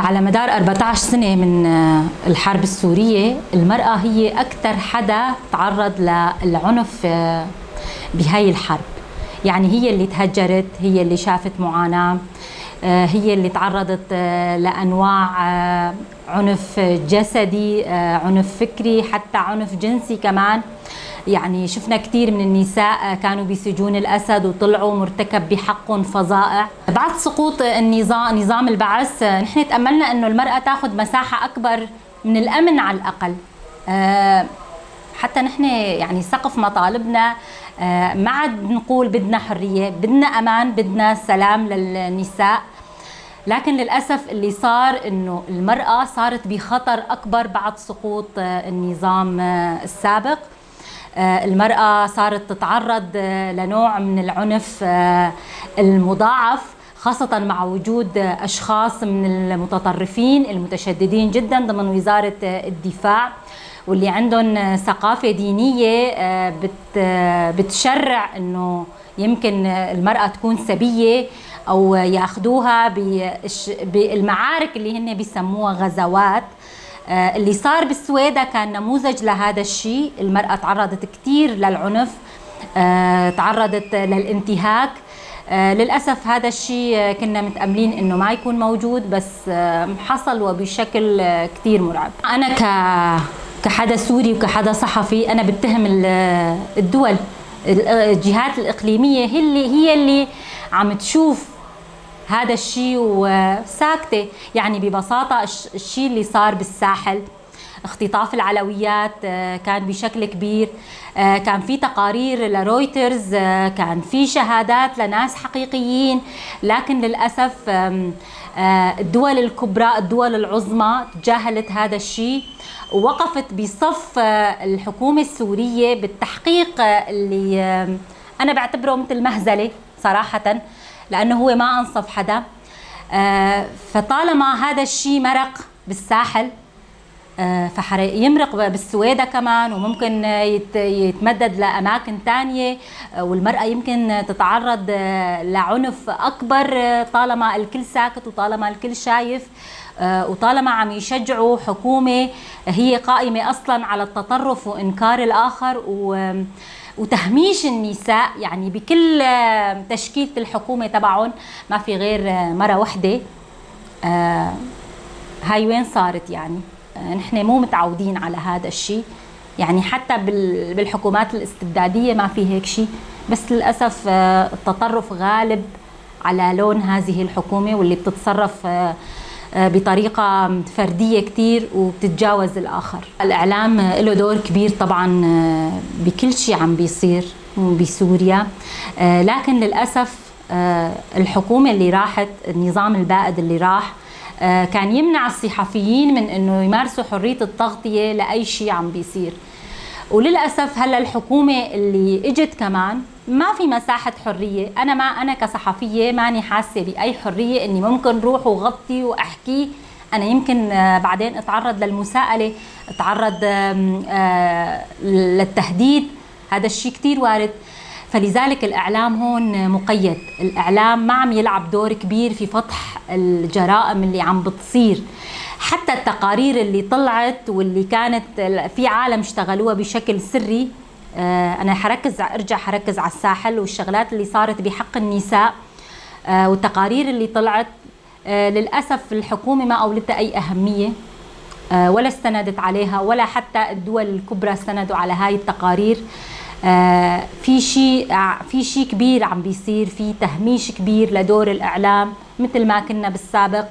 على مدار 14 سنة من الحرب السورية، المرأة هي أكثر حدا تعرض للعنف بهاي الحرب. يعني هي اللي تهجرت، هي اللي شافت معاناة، هي اللي تعرضت لأنواع عنف جسدي، عنف فكري، حتى عنف جنسي كمان. يعني شفنا كثير من النساء كانوا بسجون الأسد وطلعوا مرتكب بحقهم فظائع. بعد سقوط النظام، نظام البعث، نحن تأملنا أنه المرأة تاخذ مساحة أكبر من الأمن على الأقل. حتى نحن يعني سقف مطالبنا ما عاد نقول بدنا حرية، بدنا أمان، بدنا سلام للنساء. لكن للأسف اللي صار أنه المرأة صارت بخطر أكبر بعد سقوط النظام السابق. المرأة صارت تتعرض لنوع من العنف المضاعف، خاصة مع وجود أشخاص من المتطرفين المتشددين جدا ضمن وزارة الدفاع، واللي عندهم ثقافة دينية بتشرع أنه يمكن المرأة تكون سبية أو ياخدوها بالمعارك اللي هن بيسموها غزوات. اللي صار بالسويدة كان نموذج لهذا الشيء. المرأة تعرضت كثير للعنف، تعرضت للانتهاك. للأسف هذا الشيء كنا متأملين إنه ما يكون موجود، بس حصل وبشكل كثير مرعب. أنا كحدا سوري وكحدا صحفي، أنا بتهم الدول، الجهات الإقليمية هي اللي عم تشوف هذا الشيء وساكتة. يعني ببساطة الشيء اللي صار بالساحل، اختطاف العلويات كان بشكل كبير، كان في تقارير لرويترز، كان في شهادات لناس حقيقيين، لكن للأسف الدول الكبرى، الدول العظمى تجاهلت هذا الشيء ووقفت بصف الحكومة السورية بالتحقيق اللي أنا بعتبره مثل مهزلة صراحة، لأنه هو ما أنصف حدا. فطالما هذا الشيء مرق بالساحل، فيمرق بالسويدة كمان، وممكن يتمدد لأماكن تانية، والمرأة يمكن تتعرض لعنف أكبر، طالما الكل ساكت وطالما الكل شايف، وطالما عم يشجعوا حكومة هي قائمة أصلا على التطرف وإنكار الآخر وتهميش النساء. يعني بكل تشكيلة الحكومة تبعهم ما في غير مرة وحدة. هاي وين صارت؟ يعني نحن مو متعودين على هذا الشيء، يعني حتى بالحكومات الاستبدادية ما في هيك شيء، بس للأسف التطرف غالب على لون هذه الحكومة، واللي بتتصرف بطريقة فردية كتير وبتتجاوز الآخر. الإعلام له دور كبير طبعا بكل شيء عم بيصير بسوريا، لكن للأسف الحكومة اللي راحت، النظام البائد اللي راح، كان يمنع الصحفيين من انه يمارسوا حرية التغطية لأي شيء عم بيصير. وللأسف هلا الحكومة اللي اجت كمان ما في مساحة حرية. أنا كصحفية ماني حاسة بأي حرية إني ممكن روح وغطي وأحكي. أنا يمكن بعدين أتعرض للمساءلة، أتعرض للتهديد، هذا الشيء كتير وارد. فلذلك الإعلام هون مقيد، الإعلام ما عم يلعب دور كبير في فضح الجرائم اللي عم بتصير. حتى التقارير اللي طلعت واللي كانت في عالم اشتغلوها بشكل سري، أنا أرجع حركز على الساحل والشغلات اللي صارت بحق النساء، والتقارير اللي طلعت، للأسف الحكومة ما أولتها أي أهمية، ولا استندت عليها، ولا حتى الدول الكبرى استندوا على هاي التقارير. في شيء كبير عم بيصير، في تهميش كبير لدور الإعلام مثل ما كنا بالسابق.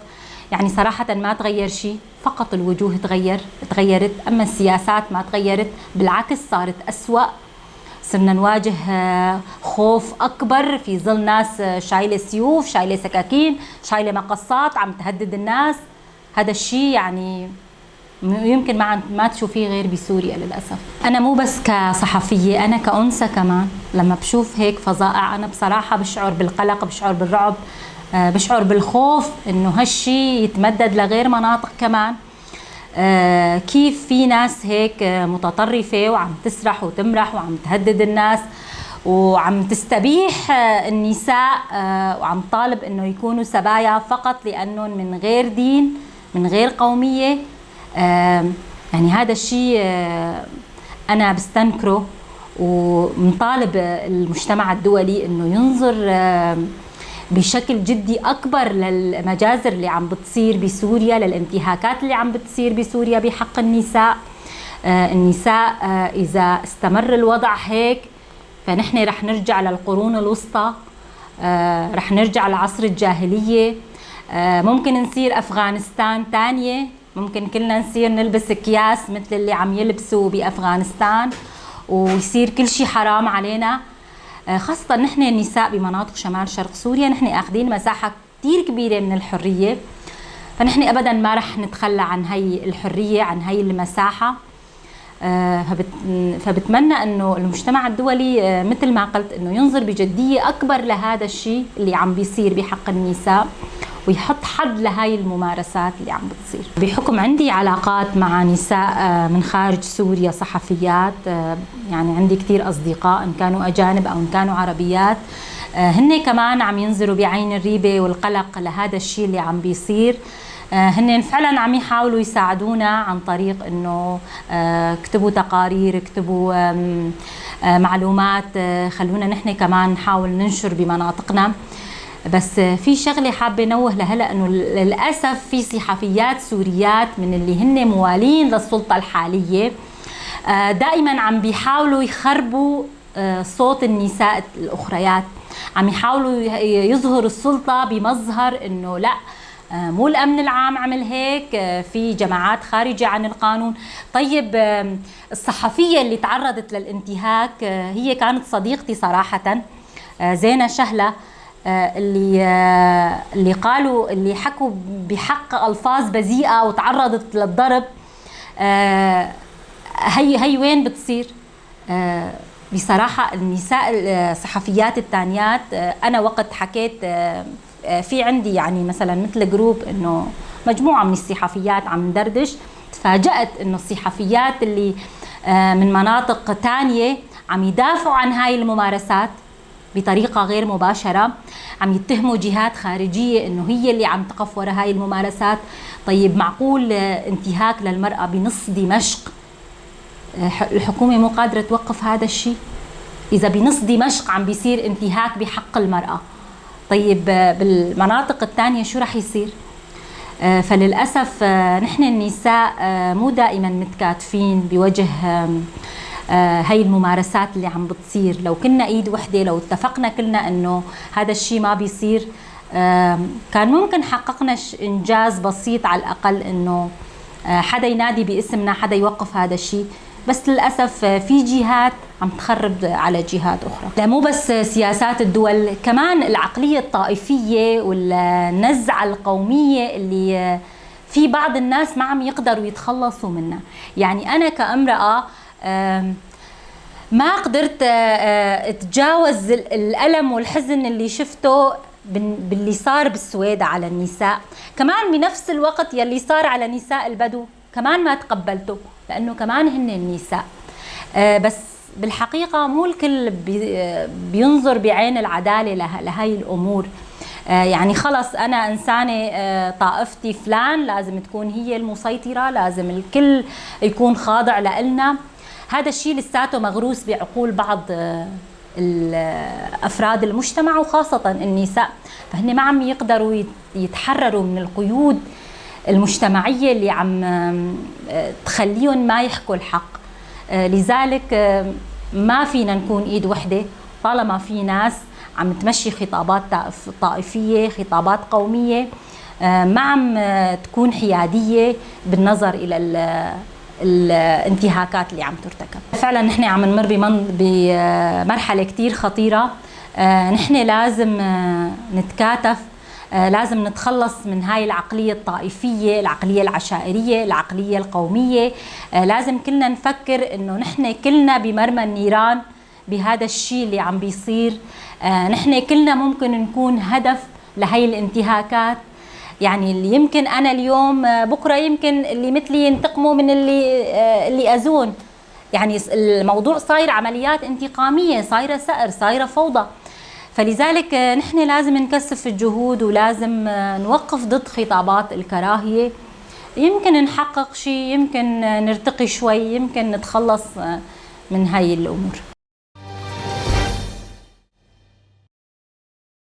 يعني صراحة ما تغير شيء، فقط الوجوه تغيرت، أما السياسات ما تغيرت، بالعكس صارت أسوأ. صرنا نواجه خوف أكبر في ظل ناس شايلة سيوف، شايلة سكاكين، شايلة مقصات، عم تهدد الناس. هذا الشيء يعني يمكن ما تشوفيه غير بسوريا للأسف. أنا مو بس كصحفية، أنا كأنثى كمان لما بشوف هيك فظائع أنا بصراحة بشعر بالقلق، بشعر بالرعب، بشعر بالخوف إنه هالشي يتمدد لغير مناطق كمان. كيف في ناس هيك متطرفة وعم تسرح وتمرح وعم تهدد الناس وعم تستبيح النساء، وعم طالب إنه يكونوا سبايا فقط لأنهم من غير دين. من غير قومية. يعني هذا الشيء أنا بستنكره، ومطالب المجتمع الدولي إنه ينظر بشكل جدي أكبر للمجازر اللي عم بتصير بسوريا، للانتهاكات اللي عم بتصير بسوريا بحق النساء. النساء إذا استمر الوضع هيك فنحن رح نرجع للقرون الوسطى، رح نرجع لعصر الجاهلية، ممكن نصير أفغانستان تانية، ممكن كلنا نصير نلبس أكياس مثل اللي عم يلبسوا بأفغانستان ويصير كل شيء حرام علينا. خاصة نحن النساء بمناطق شمال شرق سوريا نحن أخذين مساحة كتير كبيرة من الحرية، فنحن أبدا ما رح نتخلى عن هاي الحرية، عن هاي المساحة. فبتمنى أنه المجتمع الدولي مثل ما قلت أنه ينظر بجدية أكبر لهذا الشيء اللي عم بيصير بحق النساء ويحط حد لهاي الممارسات اللي عم بتصير. بحكم عندي علاقات مع نساء من خارج سوريا، صحفيات، يعني عندي كتير أصدقاء إن كانوا أجانب أو إن كانوا عربيات، هن كمان عم ينظروا بعين الريبة والقلق لهذا الشيء اللي عم بيصير. هن فعلا عم يحاولوا يساعدونا عن طريق انه اكتبوا تقارير، اكتبوا معلومات، خلونا نحن كمان نحاول ننشر بمناطقنا. بس في شغله حابة نوه لهلا، انه للاسف في صحفيات سوريات من اللي هن موالين للسلطة الحالية دائما عم بيحاولوا يخربوا صوت النساء الاخريات، عم يحاولوا يظهروا السلطة بمظهر انه لا مو الأمن العام عمل هيك، في جماعات خارجة عن القانون. طيب الصحفية اللي تعرضت للانتهاك هي كانت صديقتي صراحة، زينة شهلة، اللي قالوا، اللي حكوا بحق ألفاظ بذيئة وتعرضت للضرب، هي وين بتصير؟ بصراحة النساء الصحفيات الثانيات، أنا وقت حكيت في عندي يعني مثلا مثل جروب انه مجموعة من الصحفيات عم ندردش، تفاجأت انه الصحفيات اللي من مناطق تانية عم يدافعوا عن هاي الممارسات بطريقة غير مباشرة، عم يتهموا جهات خارجية انه هي اللي عم تقف وراء هاي الممارسات. طيب معقول انتهاك للمرأة بنص دمشق؟ الحكومة مو قادرة توقف هذا الشيء؟ إذا بنص دمشق عم بيصير انتهاك بحق المرأة، طيب بالمناطق الثانية شو رح يصير؟ فللأسف نحن النساء مو دائما متكاتفين بوجه هاي الممارسات اللي عم بتصير. لو كنا ايد وحدة، لو اتفقنا كلنا انه هذا الشيء ما بيصير، كان ممكن حققنا انجاز بسيط على الاقل، انه حدا ينادي باسمنا، حدا يوقف هذا الشيء. بس للأسف في جهات عم تخرب على جهات أخرى. لا مو بس سياسات الدول، كمان العقلية الطائفية والنزعة القومية اللي في بعض الناس ما عم يقدروا يتخلصوا منها. يعني أنا كامرأة ما قدرت اتجاوز الألم والحزن اللي شفته باللي صار بالسويد على النساء، كمان بنفس الوقت يلي صار على نساء البدو كمان ما تقبلته، لأنه كمان هن النساء. بس بالحقيقة مو الكل بينظر بعين العدالة لهي الأمور. يعني خلص أنا إنسانة طائفتي فلان لازم تكون هي المسيطرة، لازم الكل يكون خاضع لإلنا. هذا الشيء لساته مغروس بعقول بعض أفراد المجتمع وخاصة النساء، فهن ما عم يقدروا يتحرروا من القيود المجتمعية اللي عم تخليهم ما يحكوا الحق. لذلك ما فينا نكون ايد وحدة طالما في ناس عم تمشي خطابات طائفية، خطابات قومية، ما عم تكون حيادية بالنظر إلى الانتهاكات اللي عم ترتكب. فعلا نحن عم نمر بمرحلة كتير خطيرة. نحن لازم نتكاتف، لازم نتخلص من هاي العقلية الطائفية، العقلية العشائرية، العقلية القومية. لازم كلنا نفكر إنه نحن كلنا بمرمى النيران بهذا الشيء اللي عم بيصير. نحن كلنا ممكن نكون هدف لهي الانتهاكات. يعني اللي يمكن أنا اليوم، بكرة يمكن اللي مثلي ينتقموا من اللي أذون. يعني الموضوع صاير عمليات انتقامية، صايرة ثأر، صايرة فوضى. فلذلك نحن لازم نكثف الجهود ولازم نوقف ضد خطابات الكراهية. يمكن نحقق شيء، يمكن نرتقي شوي، يمكن نتخلص من هاي الأمور.